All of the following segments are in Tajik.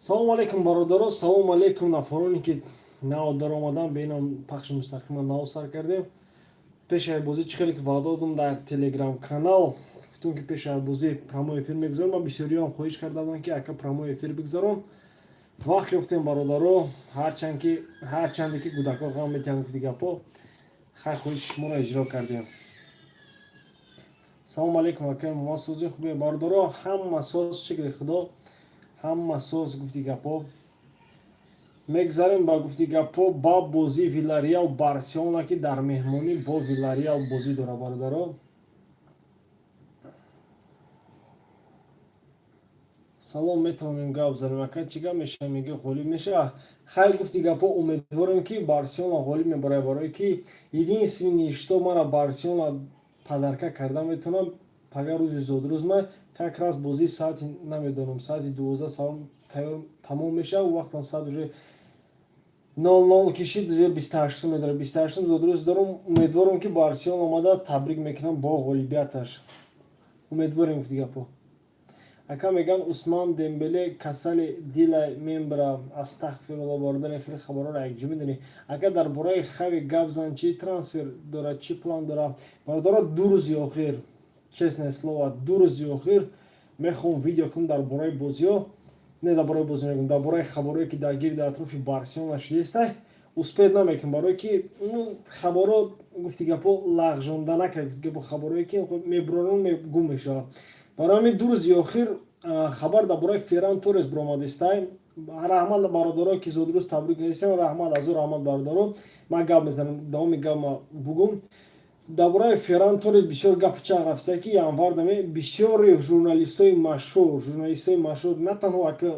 Салому алейкум, бародаро, салому алейкум, нафароне, ки нав даромадан. Бинам, пахши мустақима нав сар кардем. Пешаи бозӣ, чӣ хеле ки ваъда додум дар телеграм канал, гуфтум, ки пешаи бозӣ прямой эфир мегузарем, ва бисёриём хоҳиш карда буданд, ки ака, прямой эфир бигзарон. Вақт ёфтем, бародаро, ҳарчанд ки, ҳарчанде ки кӯдакҳо ғам метиҳанд, гуфти гапҳо. Хай, хоҳиши шуморо иҷро кардем. Салому алейкум, акай мо, сози хубе, бародаро? Ҳама соз, шукри Худо, ҳама соз, гуфти гапҳо. Мегзарем ба, гуфти гапҳо, ба бозии Вилареал Барселона, ки дар меҳмонӣ бо Вилареал бозӣ дорад, бародаро. Салом, метавонем гап занем, ака? Чӣ гап мешава? Меги, ғолиб мешава? Хайр, гуфти гапҳо, умедворем, ки Барселона ғолиб мебарад, барое ки единственный, что мара Барселона подарка карда метавонам, пага рӯзи зодрӯзма, как раз бозии соати, намедонам, соати 12 салом тайёр тамом мешавад. Вақтан соат уже 00 кишид, 28-ум медорад, 28-ум зодрӯз дорам. Умедворам, ки Барселона омада табрик мекунам бо ғолибияташ. Умедворем, гуфти гапҳо. Ака, меган, Усман Дембеле касали дилай мембра. Астағфирулло, бародари, хеле хабарҳоро якҷо медонӣ. Ака, дар бораи Хави гап зан, чӣ трансфер дорад, чӣ план дорад? Бародаро, 2 рӯзи охир, честное слово, 2 рӯзи охир мехоҳам видео кунам дар бораи бозиҳо, не дар бораи бозӣ мегӯям, дар бораи хабарҳое, ки дар гирди атрофи Барселона шудистай. Успеть намекунам, барое ки хабарҳо, гуфти гапҳо, лағжонда накард, гуфти гапҳо, хабарҳое ки мебуророн, гум мешавад. Барои ҳамин 2 рӯзи охир хабар дар бораи Ферран Торрес биромадистай. Раҳмат, бародаро, ки зодрӯз табрик кардистем, раҳмат, азу раҳмат, бародаро. Ман гап мезанам, давоми гапма бугум. Дар бораи Ферран Торрес бисёр гапи чанд рафтиста, ки январ даме бисёри журналистои машҳур, на танҳо ака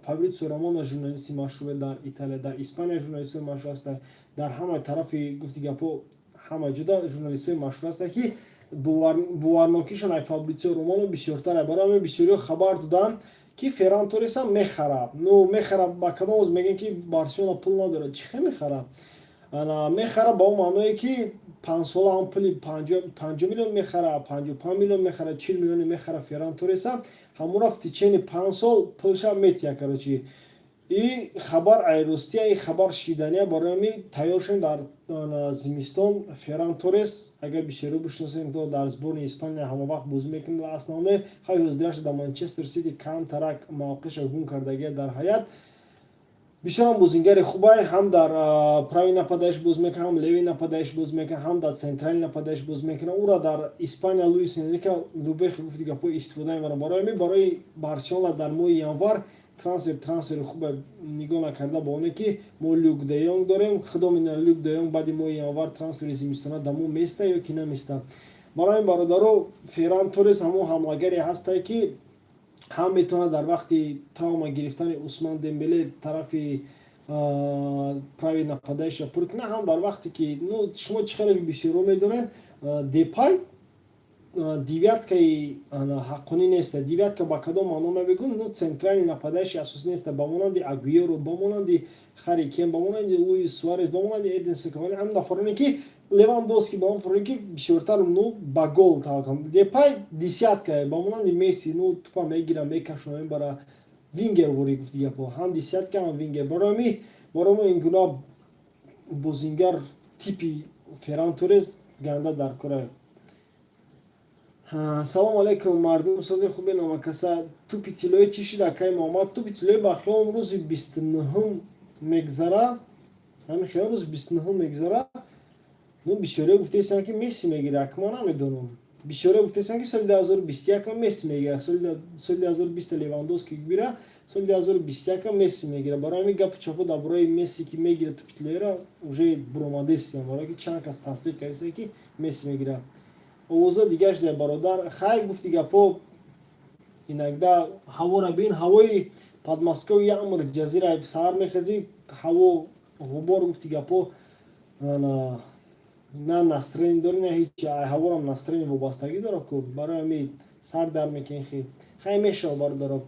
Фабритсио Романо журналисти машҳуре дар Италия, дар Испания журналистои машҳур ҳастанд, дар ҳамаи тарафи, гуфти гапҳо, ҳама ҷуда журналистои машҳур ҳастанд, ки боварнокишон ай Фабритсио Романо бисёртар. Барои ҳамин бисёриҳо хабар доданд, ки Ферран Торресам мехарад. Ну, мехарад ба кадом оз? Мегӯянд, ки Барселона пул надорад, чӣ хел мехарад? Мехарад ба он маъное, ки 5 сола ҳам пули 50 миллион мехара, 55 миллион мехара, 40 миллионе мехара Ферран Торреса, ҳамонра в течение 5 сол пулша метия. Короче, и хабар айростия, и хабар шидания. Барои ҳамин тайёр шудем, дар зимистон Ферран Торрес, агар бисёриҳо бишносем, то дар сборни Испания ҳама вақт бозӣ мекунад ва основной хай ҳозираша дар Манчестер Сити камтарак мавқеъша гум кардагия дар ҳаят. Бисёрам бозингари хубай, ҳам дар правый нападающий боз мекунад, ҳам левый нападающий боз мекунад, ҳам дар центральный нападающий боз мекунад. Ӯра дар Испания Луис Энрике Лубехи, гуфти гапҳо, истифода мебарад. Барои ҳамин барои Барселона дар моҳи январ трансфери хубе, нигоҳ накарда ба оне, ки мо Люк де Йонг дорем. Худо медонад, Люк де Йонг баъди моҳи январ, трансфери зимистона, да мо места ё ки наместа. Барои ҳамин, бародаро, Ферран Торрес ҳамон ҳамлагаре ҳастае, ки ҳам метавонад дар вақти травма гирифтани Усман Дембеле тарафи правый нападающий пур кунад, ҳам дар вақте ки, ну, шумо чӣ хеле бисёро медонед, Депай девяткаи ҳаққонӣ неста. Девятка ба кадом маъно мебигӯм? Ну, центральный нападающий асосӣ неста, ба монанди Агуеро, ба монанди Хари Кен, ба монанди Луис Суарес, ба монанди Эдинсон Кавани, ҳам нафароне ки Левандовски, ба нафароне, ки бисёртар, ну, ба гол таваккал. Депай десятка, ба монанди Месси, ну, тупа мегира, мекашона, мебара, вингер ворӣ, гуфти гапҳо, ҳам десятка, ҳам вингер. Барои ин гуна бозингар типи Ферран Торрес ганда дар кора. Салому алейкум, мардум, сози хуби, номакаса. Тӯпи тиллоӣ чӣ шуд, акаи Муҳаммад? Тӯпи тиллоӣ ба хиёлам рӯзи 29-ум мегзара, ҳамин хиёл, рӯзи 29-ум мегзара. Ну, бисёриҳо гуфтаистанд, ки Месси мегирад, ака, ма намедонам. Бисёриҳо гуфтаистанд, ки соли 2021 Месси мегирад, соли 2020 Левандовски гира, соли 2021 Месси мегирад. Барои ҳамин гапу чапо дар бораи Месси, ки мегирад тӯпи тиллоиро, уже буромадестиям, барое ки чанд кас тасдиқ кардиста, ки Месси мегирад. Овоза дигар шуда, бародар. Хай, гуфти гапҳо, иногда ҳавора бин, ҳавои Подмосковье ямр ҷазира, саҳар мехезӣ, ҳаво ғубор, гуфти гапҳо, на настроение дорӣ, на ҳеч. Ҳаворам настроение вобастагӣ дорад ку, барои ҳамин сар дар мекунӣ. Хи хай мешава, бародаро.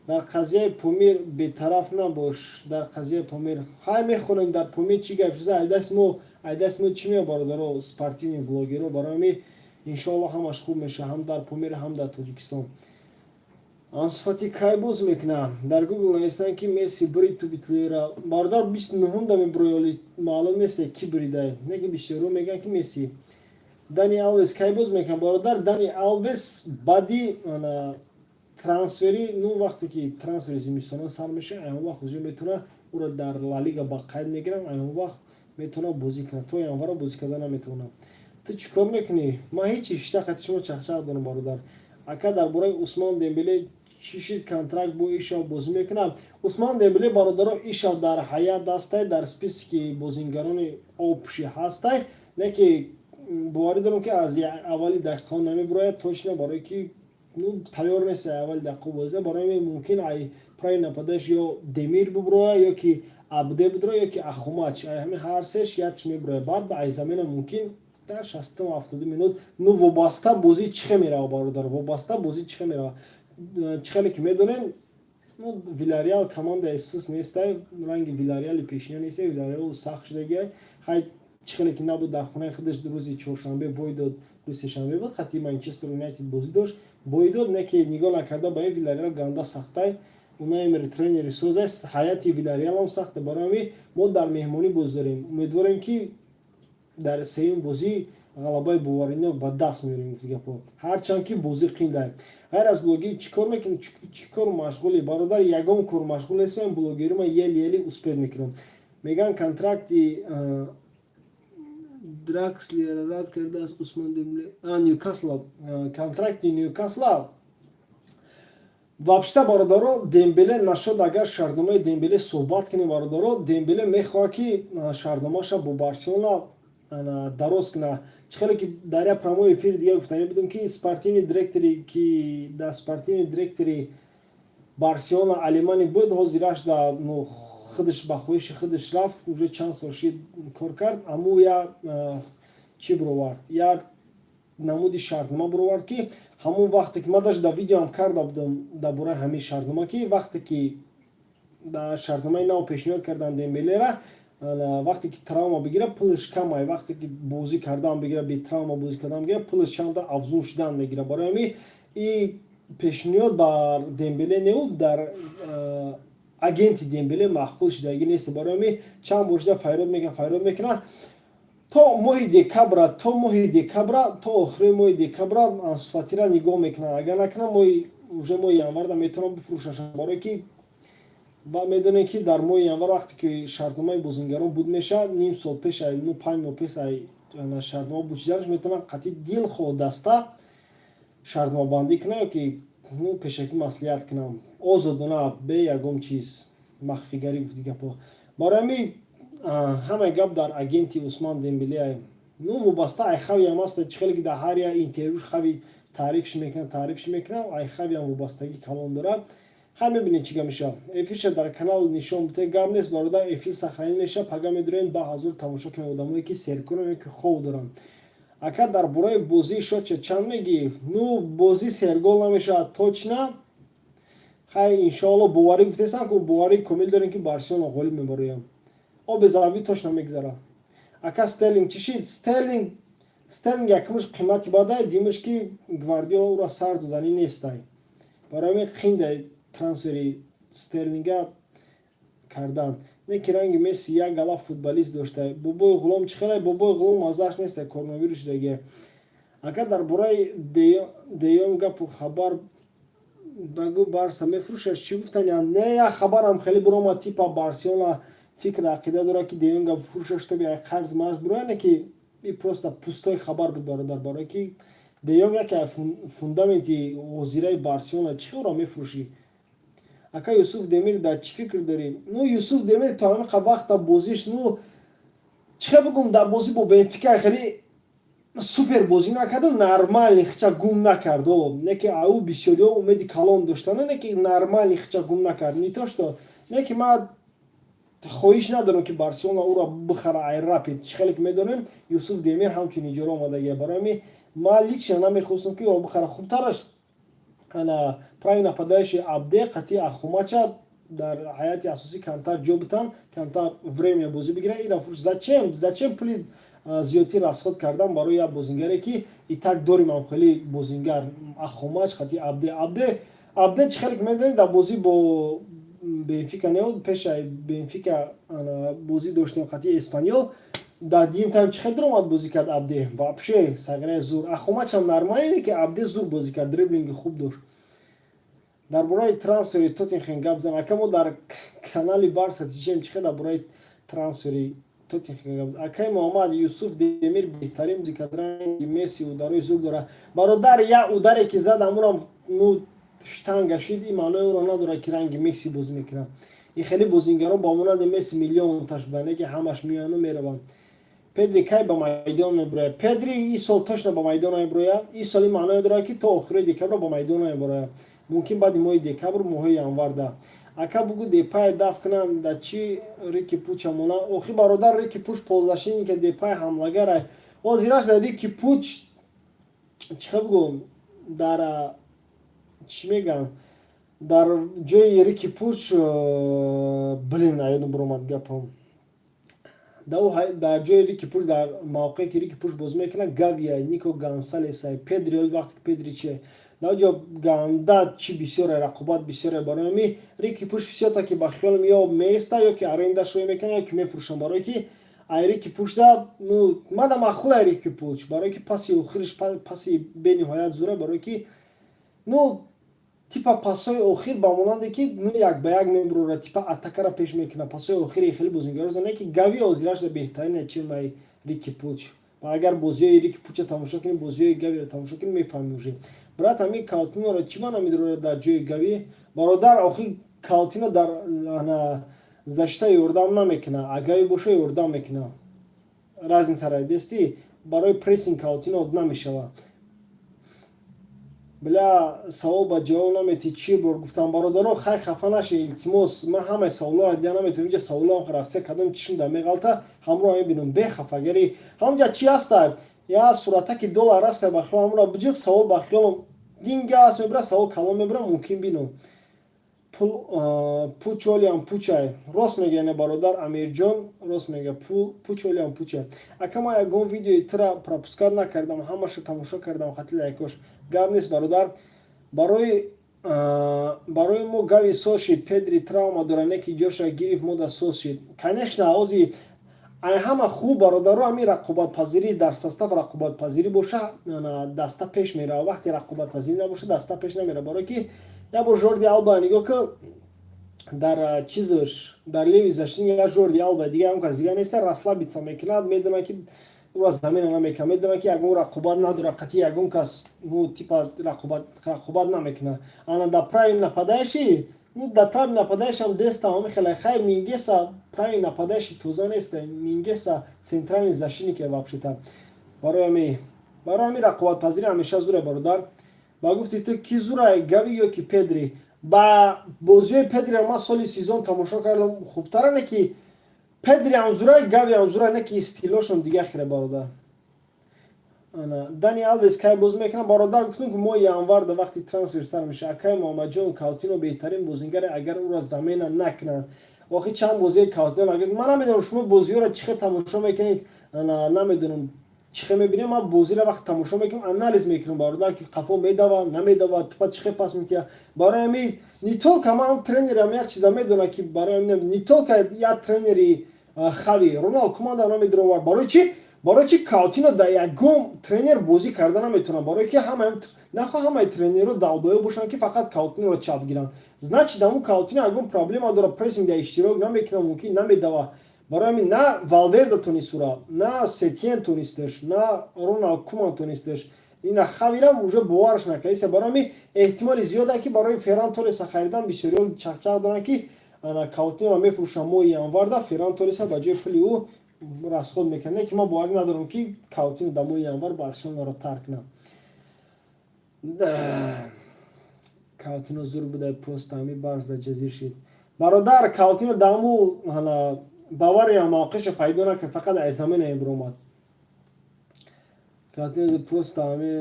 Дар қазияи Помир бетараф набош. Дар қазияи Помир хай мехонем, дар Помир чӣ гап шуда, айдаст мо чӣ меояд, бародаро, спортивный блогеро. Барои ҳамин, иншоалло, ҳамаш хуб мешавад, ҳам дар Помир, ҳам дар Тоҷикистон. Ансу Фати кай боз мекунад? Дар Гугл нависанд, ки Месси бирид тӯби. Бародар, 29-да мебирои, маълум нест, ки биридай, не ки бисёру мегӯянд, ки Месси. Дани Алвес кай боз мекунад? Бародар, Дани Алвес баъди трансфери, ну, вақте ки трансфери зимистона сар мешавад, ай он вақт уже метавона, ӯро дар Ла Лига ба қайд мегиранд, ай он вақт метавонад бозӣ кунад. То январа бозӣ карда наметавонад. Ту чӣ кор мекунӣ? Ман ҳечи, шишта қати шумо чахчах дорам, бародар. Ака, дар бораи Усман Дембеле чӣ шид? Контракт бо ишав бозӣ мекунад Усман Дембеле? Бародаро, ишав дар ҳаят ҳастай, дар списоки бозингарони общий ҳастай, не ки боварӣ дорам, ки аз аввали дақиқаҳо намебирояд точно, барое ки, ну, тайёр нест аввали дақиқа бозида. Барои мумкин ай правый нападающий ё Демир бубирояд, ё ки Абде бидрояд, ё ки Ахумач. Ай ҳамин ҳар сеш якш мебирояд. Баъд ай замена мумкин дар 60-70 минут. Ну, вобаста бозӣ чӣ хел мерава, бародар, вобаста бозӣ чӣ хел мерава. Чӣ хеле ки медонем, ну, Вилареал командаи сус нестай, ранги Вилареали пешина нестай. Вилареал сахт шудагиай. Хай, чӣ хеле ки набуд, дар хонаи худаш рӯзи чоршанбе бой дод, рӯзи сешанбе буд, хати Манчестер Юнайтед бозӣ дошт, бой дод. Не ки нигоҳ накарда ба ин, Вилареал ганда сахтай. Унай Эмери тренери соз аст, ҳайати Вилареалам сахта. Барои ҳамин мо дар меҳмонӣ боз дорем. Умедворем, ки дар сеюм бозӣ ғалабаи боваринок ба даст меорем. Гуфти гапҳо, ҳарчанд ки бозӣ қиндай. Ғайр аз блогӣ чӣ кор мекунӣ, чӣ кор машғулӣ? Бародар, ягон кор машғул нестам, блогерима еле-еле успеть мекунам. Мегӯянд, контракти Дракслера рад кардааст Усман Дембеле Ньюкасла. Контракти Ньюкасла вообще, бародаро, Дембеле нашуд. Агар шартномаи Дембеле суҳбат кунем, бародаро, Дембеле мехоҳад, ки шартномаша бо Барселона дароз кунад. Чӣ хеле ки дар як прямой эфири дига гуфтанӣ будем, ки спортивный директори, ки дар спортивный директори Барселона Алемани буд, ҳозираш да, ну, худаш ба хоҳиши худаш рафт, уже чанд сол шид кор кард. Аммо я чӣ бировард, як намуди шартнома бировард, ки ҳамон вақте ки ман даже дар видеоам карда будам дар бораи ҳамин шартнома, ки вақте ки дар шартномаи нав пешниҳод карданд Дембелера, вақте ки травма бигира, пулаш камай, вақте ки бозӣ кардан бигира, бе травма бозӣ кардан бигира, пулаш чанда афзун шудан мегира. Барои ҳамин и пешниҳод бар Дембеле неу дар агенти Дембеле маъқул шудагӣ нест. Барои ҳамин чанд бор шуда файрод мекунад, файрод мекунад то моҳи декабра, то моҳи декабра, то охири моҳи декабра Ансу Фатира нигоҳ мекунад. Агар накунад, моҳи уже моҳи январда метавонам бифурӯшаш, барое ки медонем, ки дар моҳи январ, вақте ки шартномаи бозингарон буд мешавад, ним сол пеш, ну, 5 моҳ пеш шартнома буд шуданаш, метавонад қатъи дилхоҳ даста шартномабандӣ кунад ё ки, ну, пешакӣ маслиҳат кунам озодона, бе ягон чиз махфигарӣ. Гуфти гапҳо, барои ҳамин ҳамаи гап дар агенти Усман Дембеле, ну, вобаста ай Хавиам аст. Чӣ хеле ки дар ҳар як интервюш Хави таърифш мекунад, таърифш мекунад, ай Хавиам вобастагӣ калон дорад. Хай, мебинед, чӣ гап мешавад. Эфирша дар канал нишон бите. Гап нест, бародар, эфир сохранить мешавад, пага медурем, ба ҳазур тамошо кунем одамое, ки серкунам ё ки хов доранд. Ака, дар бораи бозии шотча чанд мегӣ? Ну, бозӣ сергол намешавад точно. Хай, иншоалло, боварӣ гуфтесам, ку боварии комил дорем, ки Барселона ғолиб мебароям. Оби зарбӣ точно мегзарад. Ака, Стерлинг чӣ шид? Стерлинг якумш қимати бадай, димаш ки Гвардиола ӯро сар доданӣ нестай. Барои ҳамин қиндай трансфери Стерлинга кардан. Не ки ранги Месси як гала футболист дошта. Бобои Ғулом чӣ хеле? Бобои Ғулом маззааш неста, коронавирус шудаги. Ака, дар бораи Деён гапу хабар багӯ, Барса мефурӯшаш, чӣ гуфтани? Не, як хабарам хеле биромад, типа Барселона фикр ақида дорад, ки Деёнга фурӯшаш, тоби қарз мааш бироя. Не ки и просто пустой хабар буд, бародар, барое ки Деёнг яке фундаменти ҳозираи Барселона, чӣ ӯро мефурӯшӣ? Ака, Юсуф Демир дар чӣ фикр дорӣ? Ну, Юсуф Демир то ҳамин вақта бозиш, ну, чӣ хел бигӯм, дар бозӣ бо Бенфика хеле супер бозӣ накарду, нормальный хича гум накард. Не ки ау бисёриҳо умеди калон доштана, не ки нормальный хича гум накард, не то что, не ки ман хоҳиш надорам, ки Барселона ӯро бихара ай Рапид. Чӣ хеле ки медонем, Юсуф Демир ҳамчун иҷора омадагия. Барои ҳамин ман лично намехостам, ки ӯро бихара. Хубтараш ана правый нападающий Абде қатъи Ахумача дар ҳайати асосӣ камтар ҷо битан, камтар время бозӣ бигирад. Ира зачем пули зиёдтӣ расход кардан барои як бозингаре, ки и так дорим ам хеле бозингар, Ахумач қатъи Абде. Абде Абде, чӣ хеле ки медонед, дар бозӣ бо Бенфика неуд, пешаи Бенфика бозӣ доштем қатъи Эспаньол, дар дуюм тайм чӣ хел даромад, бозӣ кард Абде, вообще саграи зур. Ахомачам нормале, ки Абде зур бозӣ кард, дриблинги хуб дошт. Дар бораи трансфери Тоттенхем гап зан, ака. Мо дар канали Барса тичем, чӣ хел дар бораи трансфери Тоттенхем гап? Акай Муҳаммад, Юсуф Демир беҳтарин бозикардаранги Месси, ударои зур дорад. Бародар, як ударе ки зад, амурам, ну, штанга шид, ин маънои ӯро надорад, ки ранги Месси бозӣ мекунад. Ин хеле бозингарон ба монанди Месси миллионташ буданд, ки ҳамаш меояну мераванд. Педри кай ба майдон мебурояд? Педри ин сол точно ба майдон намебурояд. Ин сол ин маъное дорад, ки то охирои декабр ба майдон намебурояд, мумкин баъди моҳи декабр, моҳои январда. Ака, бугу Депай дафт кунанд, да чи Рики Пуча мона? Охи, бародар, Рики Пуч полузащитник, Депай ҳамлагарай. Ҳозираш Рики Пуч, чӣ хел бугӯм, дар чӣ мегӯям, дар ҷои Рики Пуч, блин, аёдум буромад гапам, дар ҷои Рики Пуч, дар мавқее ки Рики Пуч бозӣ мекунад, Гавия, Нико Гонсалесай, Педри, вақте ки Педри чи дар ҷо ганда чи бисёре, рақобат бисёре. Барои ҳами Рики Пуч всё-таки ба хиёлам ё меиста, ё ки аренда шӯй мекунад, ё ки мефурӯшам, барое ки ай Рики Пучда, ну, мада маъқул ай Рики Пуч, барое ки паси охириш паси бениҳоят зуре, барое ки, ну, типа пасои охир ба монанде ки, ну, як ба як мебурора, типа атакара пеш мекунад, пасои охири хеле бозингаро зане, ки Гави ҳозираш беҳтарине, чем ай Рики Пуч. Агар бозиҳои Рики Пуча тамошо кунем, бозиҳои Гавиро тамошо кунем, мефаҳмем уже. Брат, ҳамин Каутиноро чӣ ба намедорад дар ҷои Гави? Бародар, охи, Каутино дар защита ёрдам намекунад, а Гави боша, ёрдам мекунад. Разница ра дести, барои прессинг Каутино намешавад. Бля, савол ба ҷавоб наметӣ, чӣ бор гуфтам? Бародаро, хай, хафа нашед, илтимос, ман ҳамаи саволҳоро дида наметавонам. Инҷа саволҳоам рафтия, кадом чишм да меғалта, ҳамроҳ мебинам. Бехафагарӣ, ҳамҷа чӣ ҳаста, я суратаки доллар аста, ба хиёл ҳамро биҷиқ, савол ба хиёлам динга аст, мебира, савол калон мебира, мумкин бинам. Пуч олиам пучай, рост мега, не, бародар Амирҷон рост мега, пуч олиам пучай. Ака, ман ягон видеои тура пропускать накардам, ҳамаша тамошо кардам, хати лайкош. Гап нест, бародар. Барои мо Гави соз шид, Педри травма дора, не ки ҷоша гирифт, мода соз шид, конечно. Ҳози ай ҳама хуб, бародаро, ҳамин рақобатпазирӣ дар состав. Рақобатпазирӣ боша, даста пеш мерава, вақте рақобатпазирӣ набоша, даста пеш намера, барое ки як бор Жорди Алба нигоҳ ки, дар чизаш, дар левый защитник як Жорди Алба, дига ҳам кас дига неста, расслабиться мекунад, медонад, ки ӯ замина намекунад, медонад, ки ягон рақобат надорад қатъи ягон кас, ну, типа рақобат намекунад. Ана дар правый нападающий, ну, дар правый нападающий ам Деста ҳами хеле хайр. Мингеса правый нападающий тоза неста, Мингеса центральный защитник вообще-то. Барои ҳами рақобатпазирӣ ҳамеша зуре, бародар. Ба гуфти ту, ки зурай, Гави ё ки Педри? Ба бозиҳои Педриро ман соли сезон тамошо кардам, хубтара, не ки Педри ҳам зурай, Гави ҳам зурай, не ки стилошон дига хире, бародар. Дани Алвес кай бозӣ мекунад? Бародар, гуфтем, ки моҳи январда, вақти трансфер сар меша. Акай Муҳаммадҷон, Каутино беҳтарин бозингаре, агар ӯро замена накунанд. Охи, чанд бозии Каутино, ман намедонам, шумо бозиҳоро чӣ хел тамошо мекунед, намедонам, чӣ хел мебинем. Ман бозиро вақт тамошо мекунам, анализ мекунам, бародар, ки қафо медава, намедава, тупа чӣ хел пас метиҳад. Барои ҳамин не только ман, тренерам як чиза медонад, ки барои ҳамин не только як тренери Хави, Роналд Куманда намедуровард. Барои чӣ? Барои чи Каутино дар ягон тренер бозӣ карда наметавонад? Барое ки ҳама нахоҳ ҳамаи тренерро долбоёб бошанд, ки фақат Каутиноро чап гиранд. Значит, ҳамун Каутино ягон проблема дорад, прессинг дар иштирок намекунад, мумкин намедава. Барои ҳамин на Валверда тонистура, на Сетиен тонистеш, на Роналд Куман тонистеш, ина Хавирам уже бовараш накардиста. Барои ҳамин эҳтимоли зиёд, ки барои Ферран Торреса харидан бисёриҳо чақчақ доранд, ки Каутиноро мефурӯшанд моҳи январда, Ферран Торреса ба ҷои пули ӯ расход мекунад. Не ки ман боварӣ надорам, ки Каутино дар моҳи январ Барселонаро тарк кунад. Каутино зур буда, просто ҳами Барс да ҷазир шид. Бародар, Каутино даму Бавария мавқеша пайдо накард, фақат аз замина ибромад. Каутино просто ҳами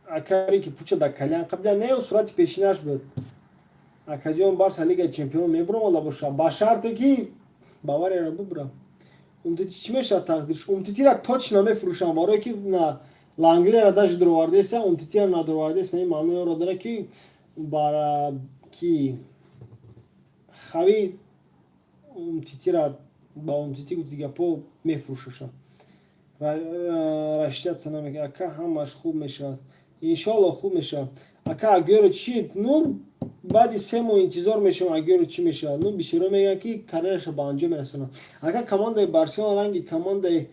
акаре ки пуча да калян қабда не, сурати пешинаш буд. Акаҷон, Барса Лигаи чемпион мебуромада боша, ба шарте ки Баварияро бубура. Умтити чӣ мешавад тақдирш? Умтитира точно мефурӯшам, барое ки на Ланглера даже дуровардеса, Умтитира надуровардеса. Ин маъноеро дорад, ки бар ки Хави Умтитира ба Умтити, гуфти гапо, мефурӯшаша, рассчитаться намекунад. Ака, ҳамаш хуб мешавад, иншоалло, хуб мешавад. Ака, Агюро чи? Ну, баъди 3 моҳ интизор мешавам, Агюро чӣ мешавад. Ну, бисёро мегӯянд, ки карьераша ба анҷом мерасонад. Ака, командаи Барселона ранги командаи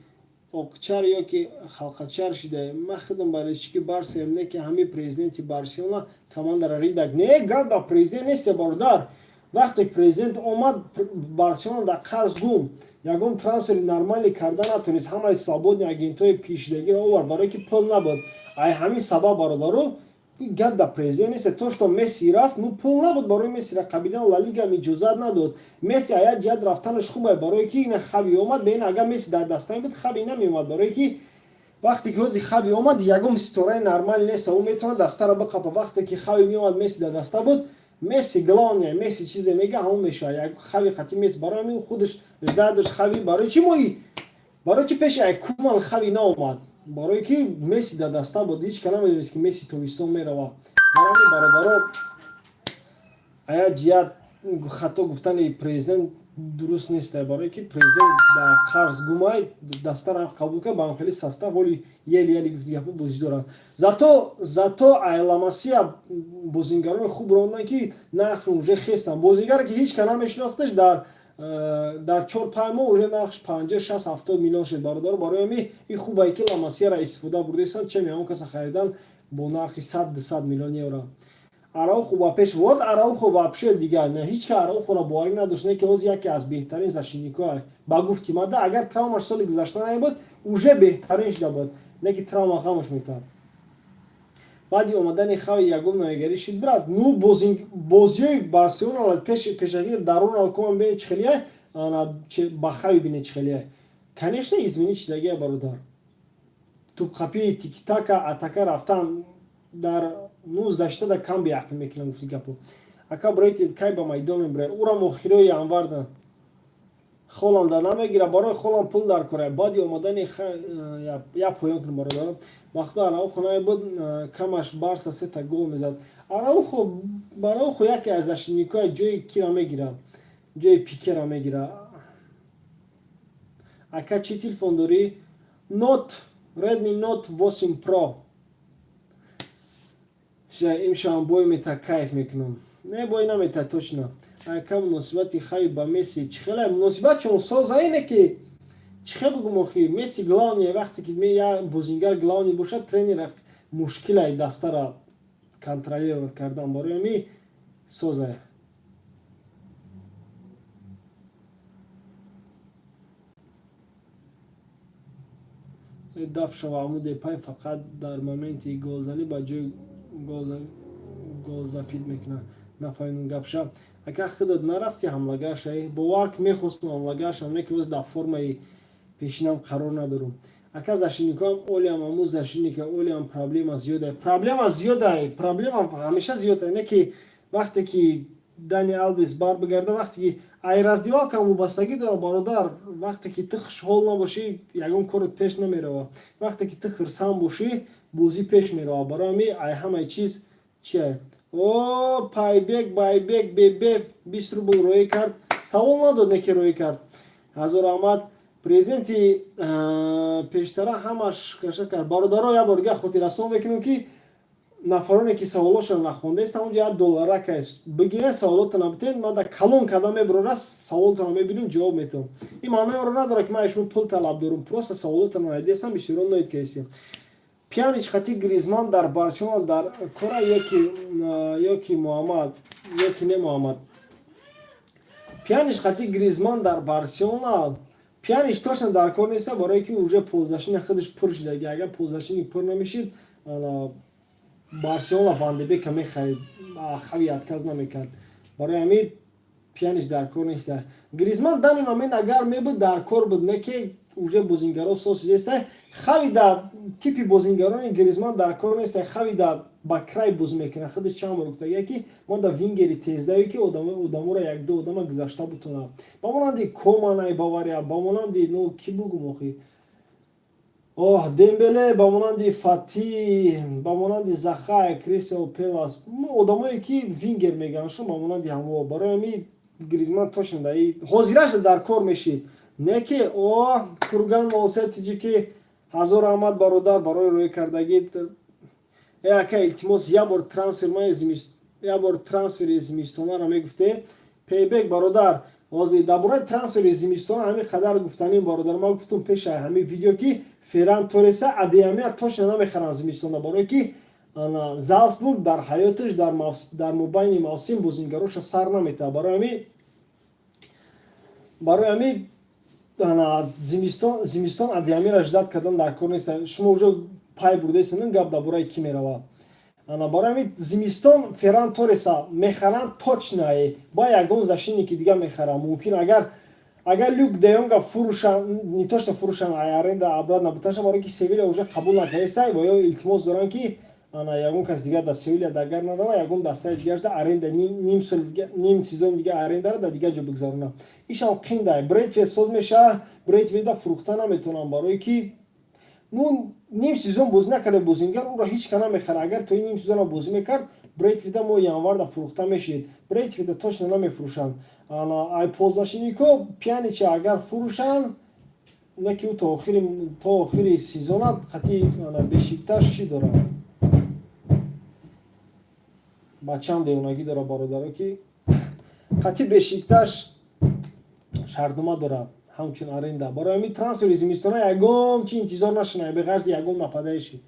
Оқчар ёки Халқачар шуда. Ман худам болельщики Барсаем, не ки ҳамин президенти Барселона командара ридак. Не, гап да президент несте, бародар. Вақте президент омад, Барселона дар қарз гум, ягон трансфери нормалӣ карда натонист, ҳамаи свободный агентҳои пишидагиро овард, барое ки пул набуд. Ай ҳамин сабаб, бародаро, гап да президент нест. То что Месси рафт, ну, пул набуд барои Мессира қабидан, Ла Лигам иҷозат надод. Месси ая ҷиҳат рафтанаш хуб, барое ки ина Хави омад. Беин, агар Месси дар даста буд, Хави намеомад, барое ки вақте ки ҳози Хави омад, ягон ситораи нормалӣ нест, ӯ метавонад дастаро биқапа. Вақте ки Хави меомад, Месси дар даста буд, Месси главное, Месси чизе мега, ҳамон мешавад. Хави қати Месси, барои ҳамин худаш ждать дошт Хави. Барои чи мои, барои чи пеши ай Куман Хави наомад? Барое ки Месси дар даста буд. Ҳеч ка намедонист, ки Месси тобистон мерава. Барои ҳамин, бародаро, ая ҷиҳат хато гуфтани президент дуруст нест, барое ки президент дар қарз гумай дастара қабул кард, ба хеле состав ҳоли еле-еле, гуфти гапо, бозӣ доранд. Зато ай Ла Масия бозингарони хуб ронданд, ки нархшон уже хестанд. Бозингаре, ки ҳеч ка намешинохташ, дар 4-5 моҳ уже нархш 50, 60, 70 миллион шуд, бародаро. Барои ҳамин ин хубае, ки Ла Масияра истифода бурдестанд, чем ягон каса харидан бо нархи 100, 200 миллион евро. Араухо ба пеш вод. Араухо вообще дигар ҳеч ка Араухоро боварӣ надошт, не ки ҳозир яке аз беҳтарин защитникҳо ба гуфти мада. Агар травмаш соли гузашта набуд, уже беҳтарин шуда буд, не ки травма ғамаш мекард. Баъди омадани Хави ягон навигарӣ шид, брат. Ну, бозиҳои Барселона пешакӣ дар Роналд Коман бинед, чӣ хелия, ба Хави бинед, чӣ хелия. Конечно, изменить шидагия, бародар. Тупқапи, тикитака, атака рафтан дар, ну, защита да кам беақл мекунам, гуфти гапо. Ака, Брейтвейт кай ба майдон мебурад? Урам охирои январда. Холанда намегира, барои Холанд пул дар кора. Баъди омадани я поён кунам, бародарам. Вақто Араухо набуд, камаш Барса сета гол мезад. Араухо, Араухо яке аз защитникҳои ҷои кира мегира, ҷои Пикера мегира. Ака, чӣ телефон дорӣ? Note, Redmi Note 8 Pro. Имшабам бой мета, кайф мекунам. Не, бой намета, точно. Ака, муносибати Хави ба Месси чӣ хеле? Муносибат чун соза ине, ки чӣ хел бугум охи, Месси главный. Вақте ки як бозингар главный бошад, тренера мушкилай дастара контролировать кардан. Барои ҳамин соза. Даф шава, аму Депай фақат дар моменти голзанӣ ба ҷои голзафид мекунад. Нафаҳмидум гапша. Ака, худат нарафти ҳамлагар шавӣ? Бовар ки мехостум ҳамлагар шавам, не ки оз дар формаи пешинам қарор надорум. Ака, защитникоам олиам, аму защитника олиам проблема зиёда, проблема зиёда, проблема ҳамеша зиёда. Не ки вақте ки Дани Алвес барбигарда, вақте ки ай раздевалка вобастагӣ дора, бародар. Вақте ки ту хушҳол набошӣ, ягон корот пеш намерава. Вақте ки ту хирсанд бошӣ, бозӣ пеш мерава. Барои ҳамин ай ҳамаи чиз чия. О, пайбек, байбек, бебе 20 рубл роӣ кард. Савол надод, не ки роӣ кард. Ҳазор аҳмад. Президенти пештара ҳамаш каша кард. Бародаро, як бор дига хотиррасон мекунем, ки нафароне, ки саволошро нахондаест, ҳамонҷо як долларак аст, бигиред, саволотро битен. Ман дар калон карда мебурора, саволотро мебинем, ҷавоб метавам. Ин маънои онро надорад, ки ман шумо пул талаб дорам, просто саволотро надидестам, бисёрон ноид кардистем. Пьянич хати Гризман дар Барселона дар кора ёки Муҳаммад, ёки не Муҳаммад? Пьянич хати Гризман дар Барселона, Пьянич точно дар кор неста, барое ки уже полузащитник худаш пур шудаги. Агар полузащитник пур намешид, Барселона Ван де Бека мехарид, Хави отказ намекард. Барои ҳамин Пьянич дар кор неста. Гризман данный момент агар мебуд, дар кор буд, не ки уже бозингаро соз шудеста. Хави да типи бозингарони Гризман дар кор неста. Хави да ба край бозӣ мекунад. Худаш чанд бор гуфтагия, ки мо да вингери тездаве, ки одаморо якду одама гузашта бутонад, ба монанди Коман ай Бавария, ба монанди, ну, ки бугум охи. Оҳ, Дембеле ба монанди Фати, ба монанди Захай, Кристал Пелас, одамое ки вингер мегӯянд, шо ба монанди ҳамо. Барои ҳами Гризман точно даи ҳозираш дар кор мешид. Не ки о Курган Носе Тиҷики, ҳазор раҳмат, бародар, барои рӯй кардагӣ. Э, ака, илтимос, як бор трансфер як бор трансфери зимистонаро мегуфте. Пейбек, бародар, ҳозир дар бораи трансфери зимистона ҳамин қадар гуфтанем, бародар. Ман гуфтум пеша ҳамин видео, ки Ферран Торреса, Адеямия точно намехаранд зимистона, барое ки Залцбург дар ҳаёташ дар мобайни мавсим бозингароша сар наметавад. Барои ҳамин зимистон Адеямира ждать кардан дар кор нест. Шумо уже пай бурдесин, гап дар бораи кӣ меравад. Ана, барои ҳамин зимистон Ферран Торреса мехаранд точно, ба ягон защитники дига мехаранд мумкин. Агар Люк де Йонга фурӯшанд, не то что фурӯшанд, аренда обратно буташа, барое ки Севилия уже қабул накардеста ва ё илтимос доранд, ки ана ягон кас дигар дар Севилия дагар нарава, ягон дастаи дигар шуда аренда ним сол, ним сезони дига арендара дар дигар ҷо бигзаронад. Ишам қиндай. Брейтвейт соз мешавад, Брейтвейта фурӯхта наметавонанд, барое ки ну ним сезон бозӣ накарда бозингар, ӯро ҳеҷ ка намехарад. Агар то ин ним сезона бозӣ мекард, Брейтвейта моҳи январда фурӯхта мешид. Брейтвейта точно намефурӯшанд. Ана, ай полузащитнико Пьянича агар фурӯшанд, не ки ӯ то охири сезона қати Бешикташ чӣ дорад, бачам девонагӣ дорад, бародаро, ки қати Бешикташ шартнома дорад ҳамчун аренда. Барои ҳамин трансфери зимистона ягон чи интизор нашунад, беғарзи ягон нападающий.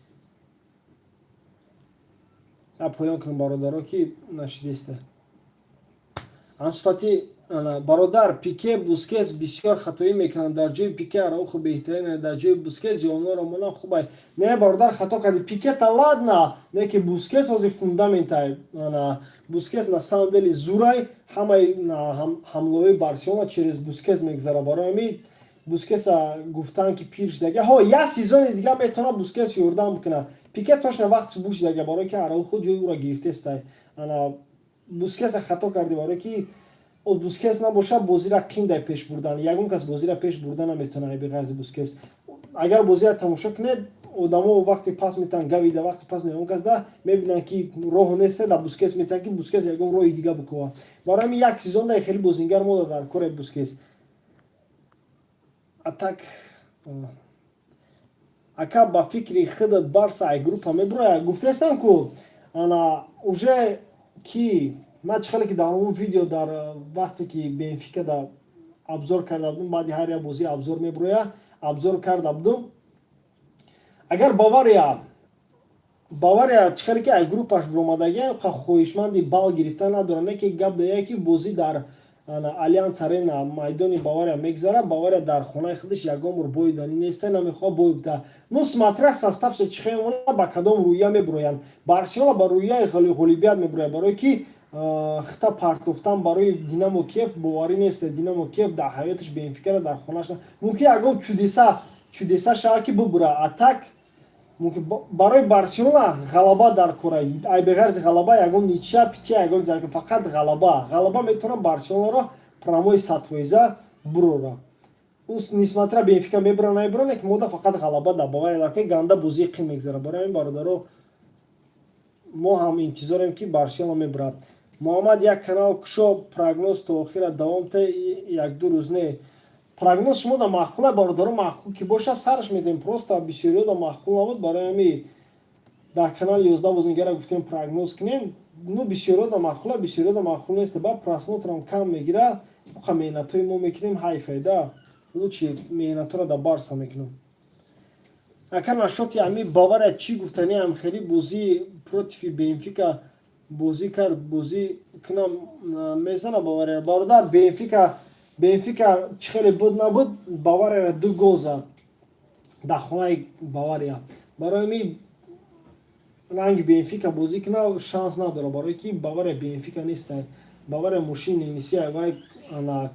Поён кунем, бародаро, ки нашидеста. Ансу Фати, бародар, Пике, Бускес бисёр хатоӣ мекунанд. Дар ҷои Пике Араухо беҳтарин, дар ҷои Бускес ҷавононро монан хубай. Не, бародар, хато кардӣ. Пикета ладно, не ки Бускес ҳозир фундаментай. Бускес на самом деле зурай. Ҳамаи ҳамлаҳои Барселона через Бускес мегузарад. Барои ҳамин Бускеса гуфтан, ки пир шудага, ҳо, як сезони дига метавонад Бускес ёрдам бикунад. Пике точно вақт субук шудага, барое ки Араухо ҷои ӯро гирифтестай. Ана, Бускеса хато кардӣ, барое ки Бускес набошад, бозира қиндай пеш бурдан. Ягон кас бозира пеш бурда наметавонад беғарзи Бускес. Агар бозира тамошо кунед, одамо вақте пас метаҳанд Гавида, вақте пас ягон кас да мебинанд, ки роҳ нест, да Бускес метаҳанд, ки Бускес ягон роҳи дига бикова. Барои ҳамин як сезон да хеле бозингар мода дар кори Бускес. Атак, ака, ба фикри худат, Барса ай группа мебурояд? Гуфтаестам ку, ана, уже ки ман чӣ хеле ки дар он видео, дар вақте ки Бенфика да обзор карда будум, баъди ҳар як бозӣ обзор мебуроя, обзор карда будум. Агар Бавария чӣ хеле ки ай группаш буромадагия, хоҳишманди бал гирифтан надорам. Не ки гап дая, ки бозӣ дар Алианс Арена, майдони Бавария мегзарад. Бавария дар хонаи худаш ягон бор боиданӣ неста, намехоҳад бой бита. Ну, смотря составша чӣ хел мемонад, ба кадом рӯя мебуроянд. Барселона ба рӯяи ғолибият мебурояд, барое ки хита партофтан барои Динамо Киев боварӣ нест. Динамо Киев дар ҳаёташ Бенфикара дар хонааш мумкин ягон чудеса шавад, ки бубура. А так барои Барселона ғалаба дар кора. Ай беғарзи ғалаба ягон ничья пича, ягон фақат ғалаба. Ғалаба метавонад Барселонаро прямой 100% бурора. Несмотря Бенфика мебура, намебура, ки мода фақат ғалаба дар Бавария дар ганда бозии қин мегзарад. Барои ҳамин, бародаро, мо ҳам интизорем, ки Барселона мебурад. Муҳаммад, як канал кушо, прогноз то охира давом те, 1-2 рӯз не. Прогноз шумо да маъқула, бародаро, маъқул ки бошад, сараш медем. Просто бисёриё да маъқул набуд. Барои ҳами дар канали 11 бозингара гуфтем, прогноз кунем. Ну, бисёриё да маъқула, бисёриё да маъқул нест. Ба просмотрам кам мегира. Оқа меҳнатҳои мо мекунем, ҳайфайда. Лучше меҳнатҳоро дар Барса мекунам. Ака, насчёти ами Бавария чӣ гуфтаниам? Хеле бозӣ против Бенфика бозӣ кард, бозӣ кунам мезана Бавария. Бародар, Бенфика чӣ хеле буд набуд, Баварияро ду гол зад дар хонаи Бавария. Барои ми ранги Бенфика бозӣ куна, шанс надорад, барое ки Бавария Бенфика неста. Бавария мошини немисия, вай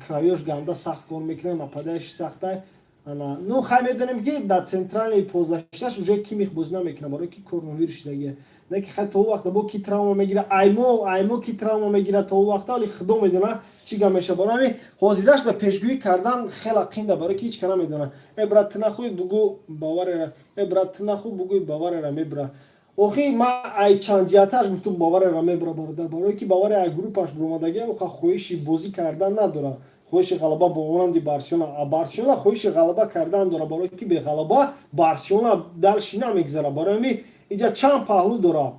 краёш ганда сахт кор мекунад, нападающий сахтай. Ана, ну, хай, медонем, ки дар центральный полузащиташ уже Кимих бозӣ намекунад, барои ки коронавирус шидагия. Не ки хай, то вақта бо ки травма мегира, аймо ки травма мегира то вақта, вале худо медона, чӣ гап меша. Барои ҳамин ҳозираш да пешгӯӣ кардан хела қинда, барои ки ҳеч ка намедона. Э, брат, ту нахӯй, бугӯ Баварияра. Э, брат, ту нахӯй, бугӯи Баварияра мебира. Охи, ма ай чанд ҷиҳаташ гуфтум, Баварияра мебира, бародар, барое ки Бавария ай группаш буромадагия, оха хоҳиши бозӣ кардан надорад, хоҳиши ғалаба бо монанди Барселона. А Барселона хоҳиши ғалаба кардан дорад, барое ки беғалаба Барселона дальше намегзарад. Барои ҳамин инҷа чанд паҳлӯ дорад.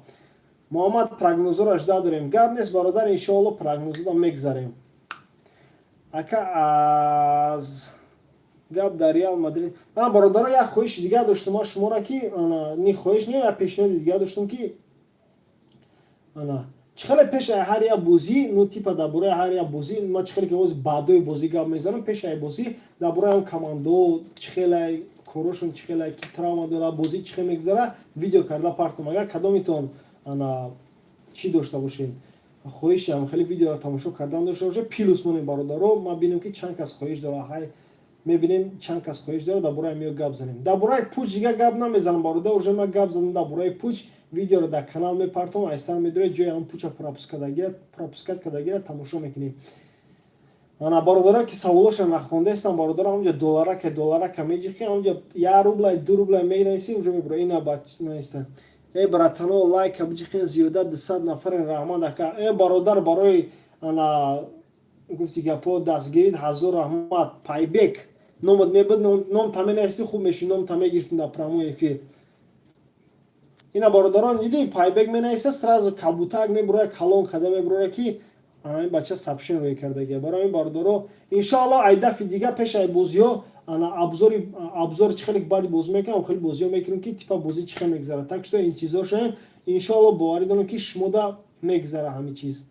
Муҳаммад, прогнозҳоро жда дорем. Гап нест, бародар, иншоалло, прогнозода мегзарем. Ака, аз гап дар Реал Мадрид. Бародаро, як хоҳиши дигар доштам ма шуморо, ки ни хоҳиш не, як пешниҳоди дигар доштам, ки ана чӣ хеле пеш ҳар як бозӣ, ну, типа дар бораи ҳар як бозӣ ма чӣ хеле ки ҳозир баъдои бозӣ гап мезанам, пеш ай бозӣ дар бораи он командо, чӣ хеле корошон, чӣ хеле ки травма дора, бозӣ чӣ хел мегзара, видео карда партом. Агар кадомитон ана чӣ дошта бошед, хоҳишам хеле видеоро тамошо кардан дошта бошед, плюс монем, бародаро. Ма бинем, ки чанд кас хоҳиш дора. Ҳай, мебинем, чанд кас хоҳиш дора, дар бораи миё гап занем. Дар бораи пуч дига гап намезанам, бародар, уже ма гап задам дар бораи пуч. Видеоро дар канал мепартом, айсар медоред, ҷои ҳам пуча пропускать кардагира тамошо мекунем. Ана, бародаро, ки саволоша нахондаестам, бародаро, ҳамҷа долларака, долларака меҷиқи, ҳамҷа 1 рубля, 2 рубля менависи, уже мебура. Ина наиста. Э, братано, лайка биҷиқин, зиёда 200 нафарин. Раҳмат, ака. Э, бародар, барои ана гуфти гапо дастгирид ҳазор раҳмат. Пайбек номат мебуд, ном та менависи, хуб меши, ном та мегирифтим дар прямой эфир. Ина, бародарон, диди, пайбек менависа, сразу кабутак мебура, калон када мебура, ки ин бача сообщение рӯй кардагия. Барои ин, бародаро, иншоалло, ай дафи дига пеш ай бозиҳо ана обзори чӣ хеле баъди бозӣ мекунам, хеле бозиҳо мекунем, ки типа бозӣ чӣ хел мегзарад. Так что интизор шавед, иншоалло, боварӣ дорам, ки шумода мегзара ҳамин чиз.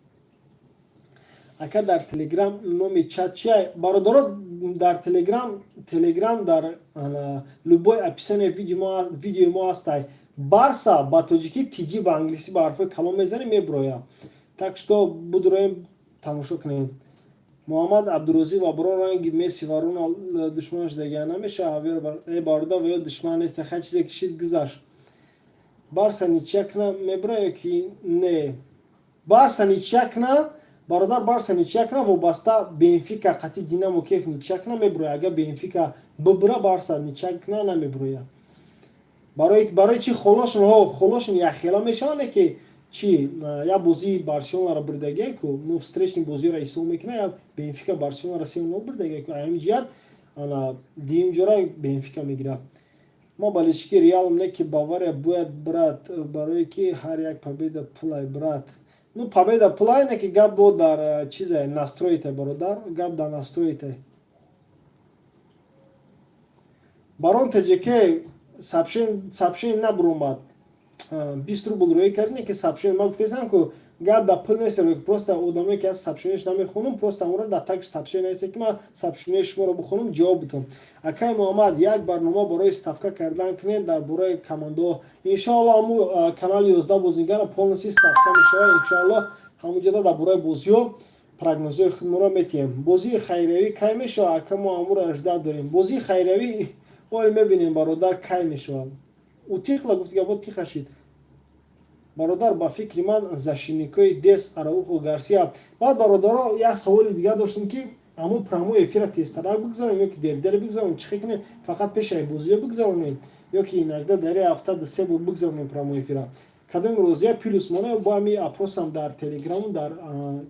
Ака, дар Телеграм номи чат чия? Бародаро, дар Телеграм дар любой описание видеои мо ҳастай. Барса ба тоҷикӣ, тиҷи ба англисӣ, ба ҳарфои калон мезанем, меброя. Так что будроем, тамошо кунем. Муҳаммад Абдурозиқ ва Барон ранги Месси ва Роналд душманаш дагар намешава. Э, бародар, ва ё душман нест, хай, чизе кишид, гузашт. Барса ничья кна, мебра ё ки не? Барса ничья кна, бародар, Барса ничья кна, вобаста Бенфика қати Динамо Киев ничья кна, меброя. Агар Бенфика бибра, Барса ничья кна, намеброя. Барои чи холошон, холошон якхела мешаванд, ки чи як бозии Барселонаро бурдагия ку, ну, встречный бозиро ҳисоб мекуна, я Бенфика Барселонара 3-0 бурдагия ку. Ҳамин ҷиҳат ана дуюм ҷора Бенфика мегирад. Ма болельщики Реалам, не ки Бавария бояд брат, барое ки ҳар як победа пулай, брат. Ну, победа пулай, не ки гап бо дар чизе настроите, бародар, гап дар настроите. Барон ТЖК, сообщение набуромад. 20 рубл рӯй кардине, ки сообщение ма гуфтесам ку, гап да пул нест, просто одамое ки аз сообщениеш намехонам, просто амуро дар так сообщение нест, ки ман сообщениеи шуморо бихонам, ҷавоб битам. Акай Муҳаммад, як барнома барои ставка кардан кунед дар бораи командаҳо. Иншоалло, ҳаму канали 11 бозингара полностью ставка мешавад, иншоалло. Ҳамунҷода дар бораи бозиҳо прогнозҳои худмонро метиҳем. Бозии хайриявӣ кай мешавад, ака? Мо амуро жда дорем. Бозии хайриявӣ оли мебинем, бародар, кай мешавад. Утихла, гуфти гапо тиха шид. Бародар, ба фикри ман, защитникои Дес, Араухо, Гарсия. Баъд, бародаро, як саволи дигар доштем, ки ҳамун прямой эфира тезтарак бигзаронем ё ки дердер бигзаронем, чӣ хел кунем? Фақат пешаи бозиё бигзаронем ё ки иногда дар як ҳафта ду се бор бигзаронем прямой эфира? Кадоми розия, плюс мона. Бо ҳами опросам дар Телеграму дар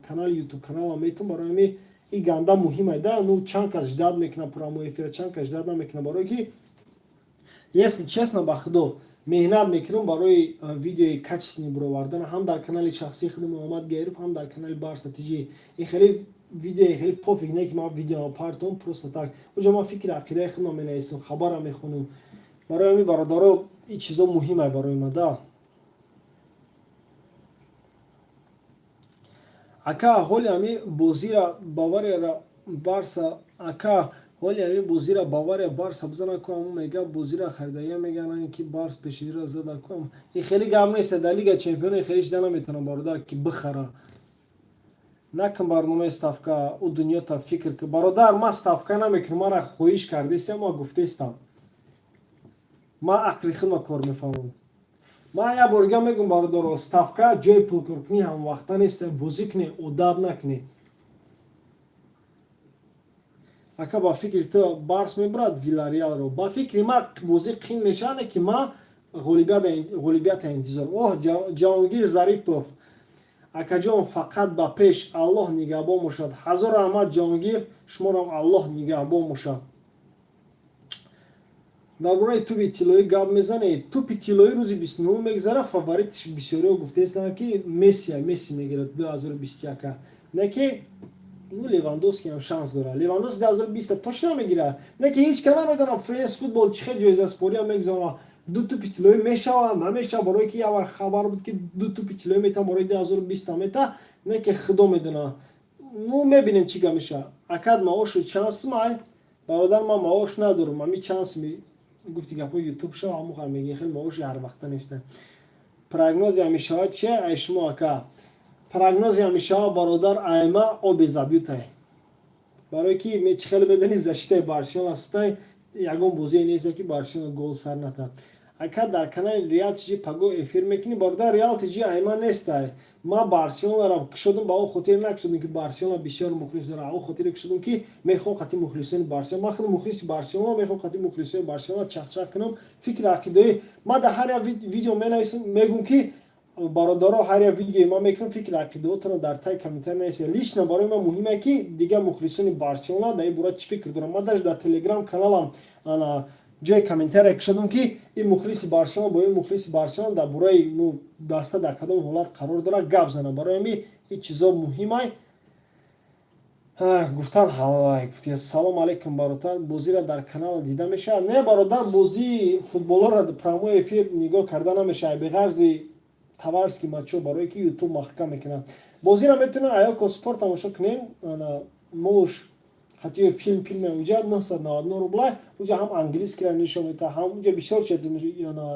канали Ютуб каналам метум. Барои ҳами и ганда муҳим айда, ну, чанд кас ждать мекунад прямой эфира, чанд кас ждать намекунад. Барое ки, если честно, ба худо, меҳнат мекунам барои видеои качественный буровардан, ҳам дар канали шахсии худи Муҳаммад Гайров, ҳам дар канали Барса ТЖ. Ин хеле видеои хеле пофиг не, ки ман видео партом просто так. Уҷа ман фикри ақидаи худам менависам, хабарам мехонам. Барои ҳамин, бародаро, ин чизо муҳимай барои ма да. Ака, ҳоли ҳами бозира Баварияра Барса, ака, ҳоли ҳами бозира Бавария Барса бизана ку, ҳамун мега бозира харидагия, мегананд, ки Барс пешгирира зада ку. Ин хеле гап нест, дар Лига чемпиони хеле шида наметавонам, бародар, ки бихара. Накун барномаи ставка, ӯ дунёта фикр ку. Бародар, ман ставка намекунам, мара хоҳиш кардестам, ма гуфтестам. Ман ақли худма кор мефаҳмам. Ман як бор дига мегӯм, бародаро, ставка ҷои пулкоркунӣ ҳамвақта нест, бозӣ кунӣ, одат накунӣ. Ака, ба фикри ту Барс мебурад Вилареалро? Ба фикри ман, бозӣ қин мешавад, ки ман ғолибията интизор. Оҳ, Ҷаҳонгир Зарипов, акаҷон, фақат ба пеш, Аллоҳ нигаҳбон бошад. Ҳазор раҳмат, Ҷаҳонгир, шуморам Аллоҳ нигаҳбон бошад. Дар бораи тӯби тиллоӣ гап мезанед? Тӯпи тиллоӣ рӯзи 29 мегзара. Фаворитш бисёриҳо гуфтаистанд, ки Месси, Месси мегирад 2021. Не ки, ну, Левандовски ҳам шанс дорад. Левандовски 2020 точно мегирад. Не ки ҳеҷ ка намедонам, France Football чӣ хел ҷоизаспориам мегузорад, ду тӯпи тиллоӣ мешавад, намешавад, барое ки як вақт хабар буд, ки ду тӯпи тиллоӣ метавон барои 2020 мета. Не ки худо медонад, ну, мебинем, чӣ гап мешавад. Акад, маошу чанд сумай? Бародар, ман маош надорам. Ами чанд суми гуфти гапҳои Ютуб шава, ҳамухар мегӯи, хеле маоши ҳарвақта неста. Прогнози ҳамешава чи ай шумо, ака? Прогнози ҳамешава, бародар, айма оби забьют ай, барое ки чӣ хеле медонӣ, защитаи Барселона стай, ягон бозие неста, ки Барселона гол сар натад. Ака, дар канали Реал ТЖ паго эфир мекунӣ? Бародар, Реал ТЖ айма нестай. Ман Барселонара кушодам, ба он хотир накушодам, ки Барселона бисёр мухлис дорад, он хотире кушодам, ки мехоҳам қати мухлисони Барселона, ман худ мухлиси Барселона, мехоҳам қати мухлисони Барселона чахчах кунам. Фикри ақидаи ман дар ҳар як видео менависам, мегӯм, ки бародаро, ҳар як видеои ман мекунам, фикри ақидаотонро дар таи комментарий нависед. Лично барои ман муҳиме, ки дигар мухлисони Барселона дар ин бора чӣ фикр доранд. Ман даже дар Телеграм каналам ана ҷои комментария кушодам, ки ин мухлиси Барселона бо ин мухлиси Барселона дар бораи, ну, даста дар кадом ҳолат қарор дорад, гап занам. Барои ҳамин ин чизо муҳимай гуфтан. Гуфти: «Салом алейкум, бародар, бозиро дар канал дида мешавад?» Не, бародар, бозии футболоро прямой эфир нигоҳ карда намешавад, беғарзи товарищеский матчҳо, барое ки Ютуб маҳкам мекунад. Бозиро метавонед Окко Спорт тамошо кунед. Мош хати филм филме уҷа 999 рубла, уҷа ҳам английскиро нишон медиҳад, ҳам уҷа бисёр чиз,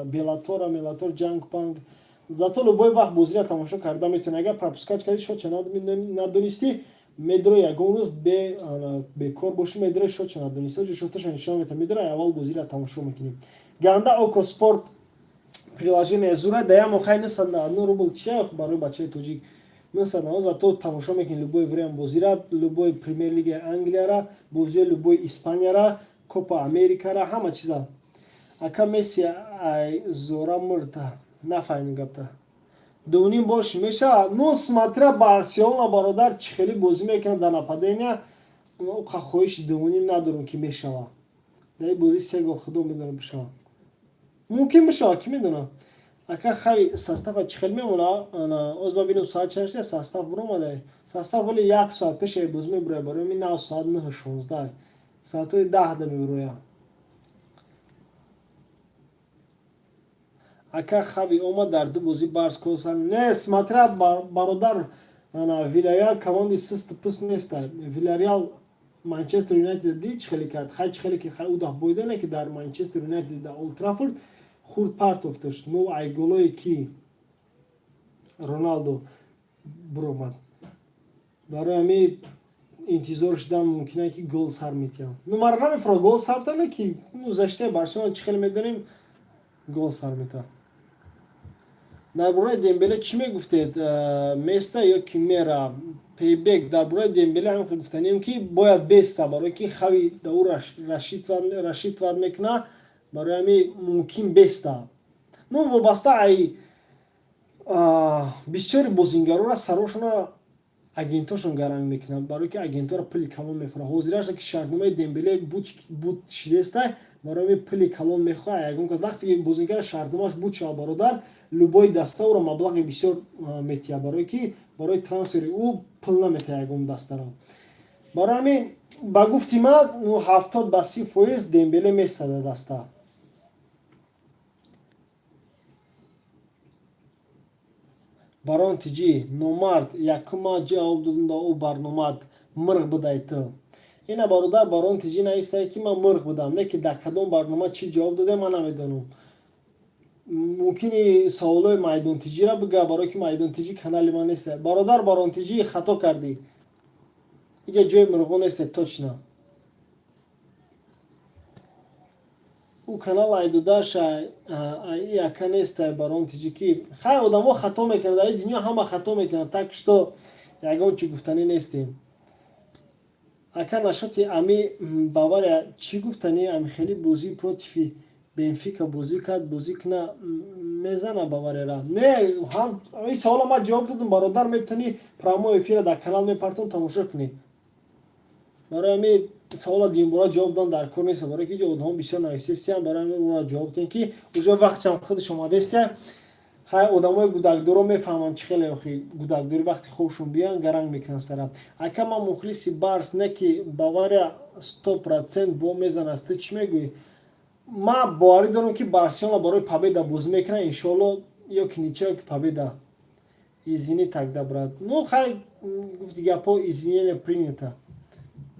Беллатора, Мелатор, ҷанг панг. Зато любой вақт бозиро тамошо карда метавонед. Агар пропускать кардӣ, шоча надонистӣ, медро ягон рӯз бекор бошӣ, медро шоча надонистӣ, уҷа шоташа нишон медиҳад, медро аввал бозиро тамошо мекунӣ. Ганда Окко Спорт приложение зура, да як мохай 999 рубл чия барои бачаи тоҷик 990, зато тамошо мекунӣ любой время бозира, любой Премьер Лигаи Англияра, бозиҳои любой Испанияра, Копа Америкара, ҳама чиза. Ака, Месси ай зора мурда? Нафаҳмидем гапта. 2,5 бош мешавад? Ну, смотря Барселона, бародар, чӣ хеле бозӣ мекунад дар нападения. Қа хоҳиши 2,5 надорам, ки мешавад. Дар ин бозӣ се гол, худо медонад, бишавад, мумкин бишавад, ки медонад. Ака, хави состава чӣ хел мемона? Оз ма бинам, соат чанд шуда, состав буромада? Состав вале як соат пешаи бозӣ мебурояд, барои ми нав соат 9:16, соатҳои 10 да мебурояд. Ака, Хави омад, дар ду бозӣ Барс коса? Не, смотря, бародар, Вилареал команди систу пист неста. Вилареал Манчестер Юнайтед ди чӣ хеле кард, хай, чӣ хеле ки хай ӯ дафъ бойдане, ки дар Манчестер Юнайтед дар Олд Траффорд хурд партофташ. Ну, ай голое ки Роналдо буромад, барои ҳамин интизор шудан мумкин, ки гол сар метиҳам. Ну, мара намефура гол сар таме, ки, ну, защитаи Барселона чӣ хеле медонем, гол сар метиҳад. Дар бораи Дембеле чӣ мегуфтед, места ё ки мера? Пейбек, дар бораи Дембеле ҳам гуфтанем, ки бояд беста, барое ки Хави да ӯ рассчитывать мекунад, барои ҳамин мумкин беста. Ну, вобаста ай бисёри бозингарора сарошона агентошон гаранг мекунанд, барое ки агентора пули калон мефурад. Ҳозираша ки шартномаи Дембеле буд шидеста, барои ҳамин пули калон мехоҳад ягон кас. Вақте ки бозингар шартномааш буд шавад, бародар, любой даста ӯро маблағи бисёр метиҳад, барое ки барои трансфери ӯ пул наметиҳад ягон дастаро. Барои ҳамин, ба гуфти ман, 70 ба 30% Дембеле местада даста. Барон тиҷӣ номард, якума ҷавоб додам да ӯ барномад, мирғ будай ту. Ина, бародар, Барон тиҷӣ навистае, ки ман мирғ будам, не ки дар кадом барнома чӣ ҷавоб додем, ман намедонам. Мумкини саволҳои Майдон Тиҷира бига, барое ки Майдон Тиҷӣ канали ман нест, бародар. Барон Тиҷӣ, хато кардӣ. Иҷа ҷои мурғо несте, точно. Ӯ канал айдудаша ай ака нестай, барон тиҷикӣ. Хай, одамо хато мекунанд, дар ин дунё ҳама хато мекунанд, так что ягон чӣ гуфтанӣ нестем. Ака, нашоти ами Бавария чӣ гуфтанӣ? Ами хеле бозӣ против Бенфика бозӣ кард, бозӣ кна мезана Баварияра? Не, ҳам ин савола ман ҷавоб додам, бародар. Метавонӣ прямой эфира дар канал мепартон, тамошо кунӣ. Барои ҳами савола дуюмбора ҷавоб додан дар кор нест, барое ки ҷо одамон бисёр нависестиян. Барои ҳами ӯро ҷавоб диҳем, ки уже вақтшам худаш омадестия. Хай, одамои гудакдоро мефаҳманд, чӣ хеле охи гудакдорӣ, вақти хобшон биёянд, гаранг мекунанд сара. Ака, ман мухлиси Барс, не ки Бавария 100% бо мезанад. Ту чӣ мегӯӣ? Ман боварӣ дорам, ки Барселона барои победа бозӣ мекунад, иншоалло, ё ки ничья, ё ки победа. Извини тогда, брат. Ну хай, гуфти гапҳо, извинение принято.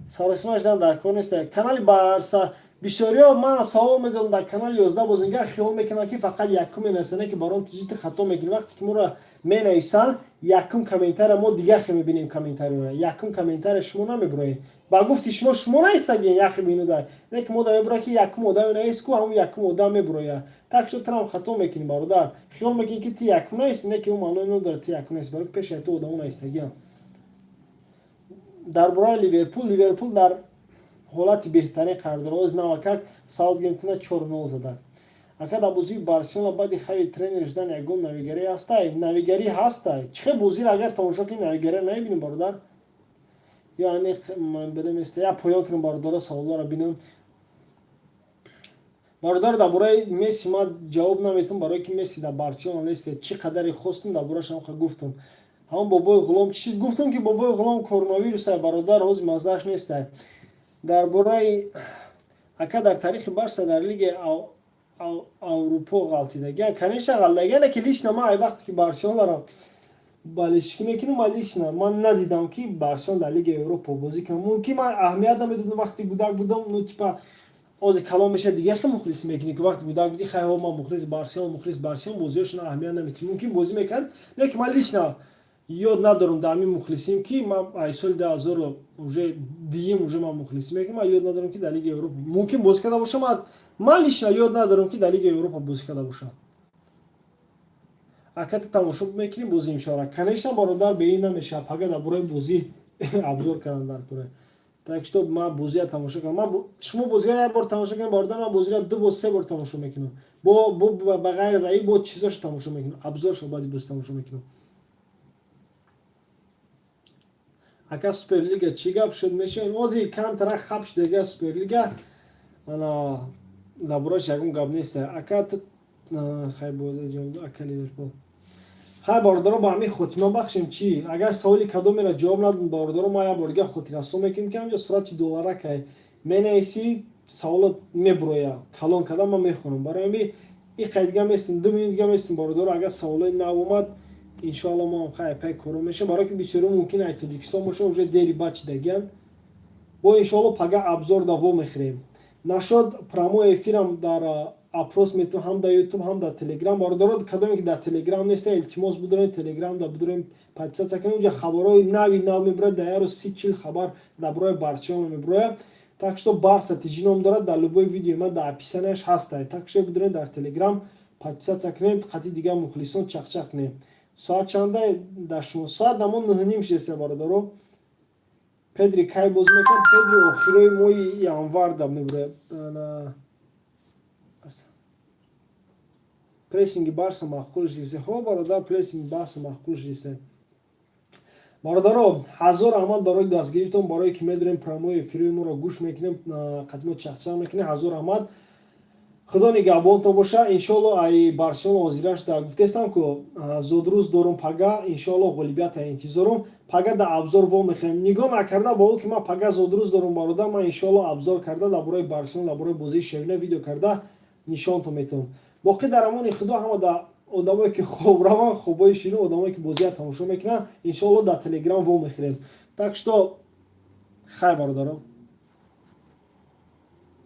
Саросима шудан дар кор нест. Канали Барса бисёриҳо мана савол медодам дар канали 11 бозингар, хиёл мекунанд, ки фақат якум менависанд, не ки барон тиҷити хато мекунӣ. Вақте ки моро менависанд, якум комментария мо дигар хе мебинем. Комментарияро, якум комментария шумо намебуроед. Ба гуфти шумо, шумо наистагин яхи бинуда, не ки мо да мебурояд, ки якум одаме наист ку, ҳамун якум одам мебурояд. Так что трам хато мекунӣ, бародар. Хиёл мекунӣ, ки ти якум наисти, не ки ӯ маъное надорад, ти якум наисти, барои пеши ту одамо наистагианд. Дар бораи Ливерпул, Ливерпул дар ҳолати беҳтарин қарор дорад. Оз навакак Саутгемптона 4-0 зада. Ака, дар бозии Барселона баъди Хави тренер шудан ягон навигарӣ ҳастай? Навигарӣ ҳастай. Чӣ хел бозиро агар тамошо кунӣ, навигарӣ намебинӣ, бародар? Ё ани белеместа я поён кунам, бародаро, саволҳоро бинам. Бародар, дар бораи Месси ман ҷавоб наметавонам, барое ки Месси дар Барселона нест. Чӣ қадаре хостум, дар борааш ҳамқа гуфтам. Ҳамон бобои Ғулом чӣ чиз гуфтам, ки бобои Ғулом коронавирусай, бародар, ҳози маззааш нестай. Дар бораи ака, дар таърихи Барса дар Лигаи Аврупо ғалтидагия? Конечно, ғалтидагия, не ки лично ман ай вақте ки Барселонаро болельщикӣ мекунам, ман лично ман надидам, ки Барселона дар Лигаи Европа бозӣ кунам. Мумкин ман аҳамият намедодам, вақте гудак будам. Ну типа ози калон мешавад, дигар хел мухлисӣ мекунӣ, ки вақте гудак будӣ, хайҳо, ман мухлиси Барселона, мухлиси Барселона, бозиҳошона аҳамият наметӣ. Мумкин бозӣ мекард, не ки ман лично ёд надорам дар ҳамин мухлисим, ки ман ай соли 2000 уже диюм уже ман мухлисӣ мекунам, ман ёд надорам, ки дар Лигаи Европа мумкин бозӣ карда бошам. Ман лично ёд надорам, ки дар Лигаи Европа бозӣ карда бошам. Ака, ту тамошо мекунӣ бозӣ имшара? Конечно, бародар, бе ин намешавад. Пага дар бораи бозӣ обзор кардан дар кора. Так что ман бозиро тамошо кардам. Ман шумо бозиро як бор тамошо кардам, бародар, ман бозиро ду бор, се бор тамошо мекунам. Бо ба ғайр аз аи бо чизошо тамошо мекунам, обзоршо баъди боз тамошо мекунам. Ака, Суперлига чӣ гап шуд, мешавад? Ози камтара хаб шудага Суперлига, ана дар борааш ягон гап нест. Ака, хай, ака, Ливерпул. Хай, бародаро, ба ҳамин хотима бахшем. Чӣ, агар саволи кадомеро ҷавоб надодем, бародаро, ма як бор дига хотиррасон мекунем, ки ҳамҷо сурати долларакай менависӣ, саволот мебуроя, калон карда ман мехонам. Барои ҳамин и қай дига местем, 2 минут дига местем, бародаро. Агар саволои нав омад, иншоалло, мо ҳам хай пай коро мешавем, барое ки бисёриҳо мумкин ай Тоҷикистон боша, уже дери бад чидагиянд. Бо иншоалло пага обзор да во мехӯрем. Нашод, прямой эфирам дар опрос метавон, ҳам дар Ютуб, ҳам дар Телеграм. Бародаро, кадоме ки дар Телеграм неста, илтимос, будорем Телеграм да будорем, подписаться кунем. Унҷа хабарҳои нави нав мебурояд, дар як рӯз 30-40 хабар дар бораи Барселона мебурояд. Так что Барса тиҷи ном дорад, дар любой видеои ман дар описанияш ҳастай. Так что будорем дар Телеграм подписаться кунем, қати дигар мухлисон чақчақ кунем. Соат чанда дар шумо? Соат дамон 9:30 шудеста, бародаро. Педри кай бозӣ мекунад? Педри охирои моҳи январ да мебурояд. Прессинги Барса маъқул шудиста? Хо, бародар, прессинги Барса маъқул шудиста. Бародаро, ҳазор раҳмат барои дастгиритон, барое ки медорем прямой эфирои моро гӯш мекунем, қатимо чақчақ мекунем. Ҳазор раҳмат, Худо нигаҳбонтон боша. Иншоалло, ай Барселона ҳозираш да гуфтестам, ку зодрӯз дорум пага, иншоалло, ғолибията интизорум. Пага да обзор во мехӯрем. Нигоҳ накарда ба ӯ ки ман пага зодрӯз дорум, бародар, ман иншоалло обзор карда, дар бораи Барселона, дар бораи бозии Шевина видео карда нишонтон метавонам. Боқӣ дар амони Худо. Ҳама да одамое ки хоб раванд, хобҳои ширин, одамое ки бозия тамошо мекунанд, иншоалло, дар Телеграм во мехӯрем. Так что хай, бародаро.